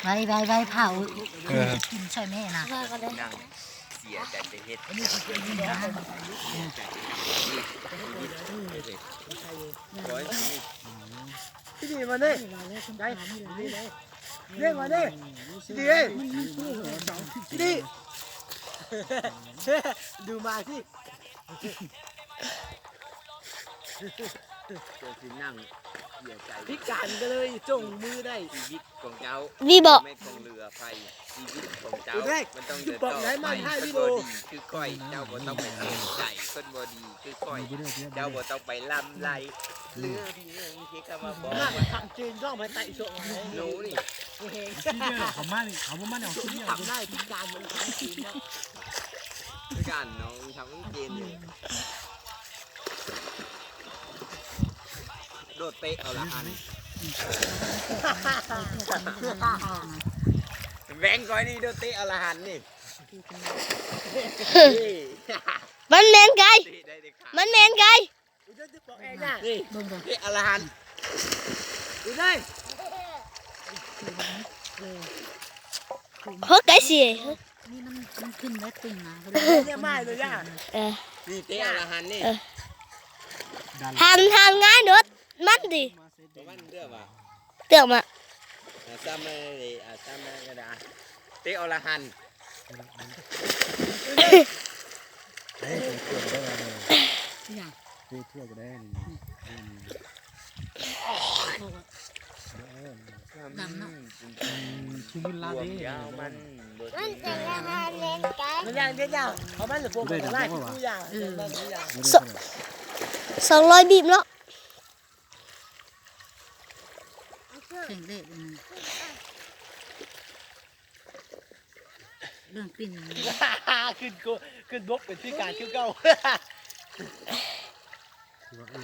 ໄວໆໆ ເຜົາ ເອີ ກິນຊ່ອຍແມ່ນະ ນັ່ງເສຍໃຈໄປເຮັດ ທີ່ດີມານີ້ ໄດ້ ເດ້ງມານີ້ ທີ່ດີ ທີ່ດີ ດູມາຊິ ເຈົ້າຊິນັ່ງເສຍໃຈ ພິການກໍເລີຍຈົ່ງມືໄດ້ ຊີວິດຂອງເຈົ້າ ມີບໍ່ ແມ່ນຂອງເຫຼືອໃຜ ຊີວິດຂອງເຈົ້າ ມັນຕ້ອງເດີນຕໍ່ໄປ ຄົນບໍ່ດີຄືຂ້ອຍ ເຈົ້າບໍ່ຕ້ອງໄປເສຍໃຈ ຄົນບໍ່ດີຄືຂ້ອຍ ເຈົ້າບໍ່ຕ້ອງໄປລຳໄລ ເຫຼືອທີ່ເມືອງມີເຄຄຳວ່າບໍ່ ທຳຈີນຕ້ອງໄປໄຕ່ໂຊງ ໜູນີ້ ເຂົາມານີ້ ເຂົາບໍ່ມາແນວ ທຳໄດ້ພິການ ຄືກັນເນາະ ທຳເກັ່ງຢູ່ ໂດດເຕະເອົາລະຫັນ ແບງກ່ອຍນີ້ ໂດດເຕະເອົາລະຫັນນີ້ ມັນແມ່ນໄກ ເຕະໄດ້ເດັດຂາດ ມັນແມ່ນໄກ ນີ້ ເຕະເອົາລະຫັນ ເຮີ້ຍ ໄກຊິ ນີ້ມັນ ມັນຂຶ້ນໄດ້ຕຶງນະ ເອີ ນີ້ເຕະເອົາລະຫັນນີ້ ເອີ ຫັນ ຫັນງ່າຍໂດດ ມັນຕິ ປະມານເທື່ອວ່າ ເຕືອມາ ອາຊາມາເດ ອາຊາມາກະດາ ເຕະເອົາລະຫັນ ເຕະທົ່ວກໍໄດ້ ເຕະທົ່ວກໍໄດ້ ດຳເນາະ ອືມ ທຸງເວລາເດ້ ມັນເປັນລະຫັນແມ່ນກະ ມັນຢ່າງດຽວ ເອົາມັນລະພວກມັນໄລ່ທຸກຢ່າງ ເອີ ສອງຮ້ອຍບີບເນາະ ເກັ່ງເດດ ເລື່ອງປິ່ນ ຂຶ້ນໂກ ຂຶ້ນບົກເປັນພິການຄືເກົ່າ ຄືວ່າ ເອີ